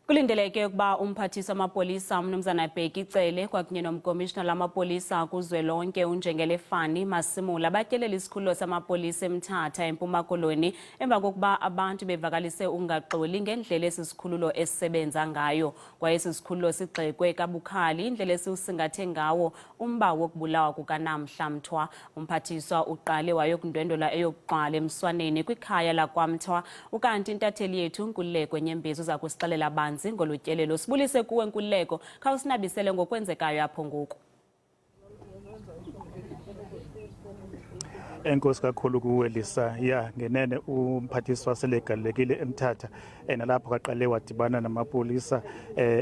Kulindeleke ukuba umphathiswa wamapolisa uMnumzana Bheki Cele kwakunye nomkomishinala wamapolisa kuzwelonke uNjengele Fani Masimula batyelele isikhululo samapolisa eMthatha eMpuma Koloni emva kokuba abantu bevakalise ukungaxoli ngendlela esi sikhululo esisebenza ngayo. Kwaye esi sikhululo sigxekwe kabukhali indlela esiwusingathe ngawo umba wokubulawa kukaNamhla Mthwa. Umphathiswa uqale wayokundwendwela eyokuqala emswaneni kwikhaya lakwaMthwa. Ukanti intatheli yethu Nkululeko Nyembezi uza kusixelela banzi ngolu tyelelo. Sibulise kuwe Nkululeko, khawusinabisele ngokwenzekayo apho ngoku. Enkosi kakhulu kuwe Lisa. Ya, ngenene umphathiswa selegalelekile eMthatha nalapho kaqale wadibana namapolisa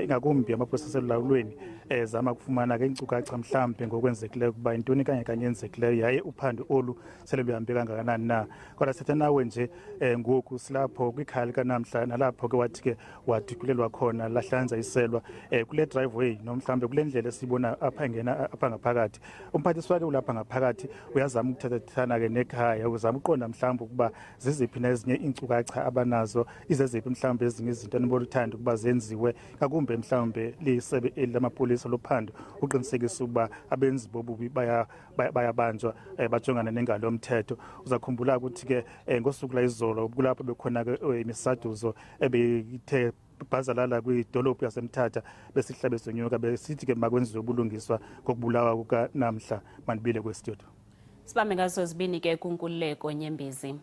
ingakumbi amapolisa aselulawulweni ezama ukufumana ke iinkcukacha mhlawumbi ngokwenzekileyo ukuba yintoni kanye kanye yenzekileyo yaye uphando olu sele luhambe kangakanani na. Kodwa sithetha nawe nje ngoku silapho kwikhaya likanamhla nalapho ke wathi ke wadutyulelwa khona lahlanza iselwa kule driveway nomhlawumbe kule ndlela esiyibona apha engena apha ngaphakathi. Umphathiswa ke ulapha ngaphakathi uyazama ukuthethathethana ke nekhaya, uzama uqonda mhlawumbi ukuba ziziphi nezinye iinkcukacha abanazo, izeziphi mhlawumbi ezinye izinto eniboluthanda ukuba zenziwe ngakumbi mhlawumbi lisebe eli lamapolisa lophando uqinisekisa ukuba abenzi bobubi bayabanjwa bajongane nengalo yomthetho. Uzakhumbula ukuthi ke ngosuku layizolo kulapho bekhona ke imisaduzo ebeyithe bhazalala kwidolophu yaseMthatha besihla besonyuka besithi ke makwenziwe ubulungiswa ngokubulawa kukaNamhla. Mandibile kwestudio. Sibambe ngazo zibini ke kuNkululeko Nyembezi.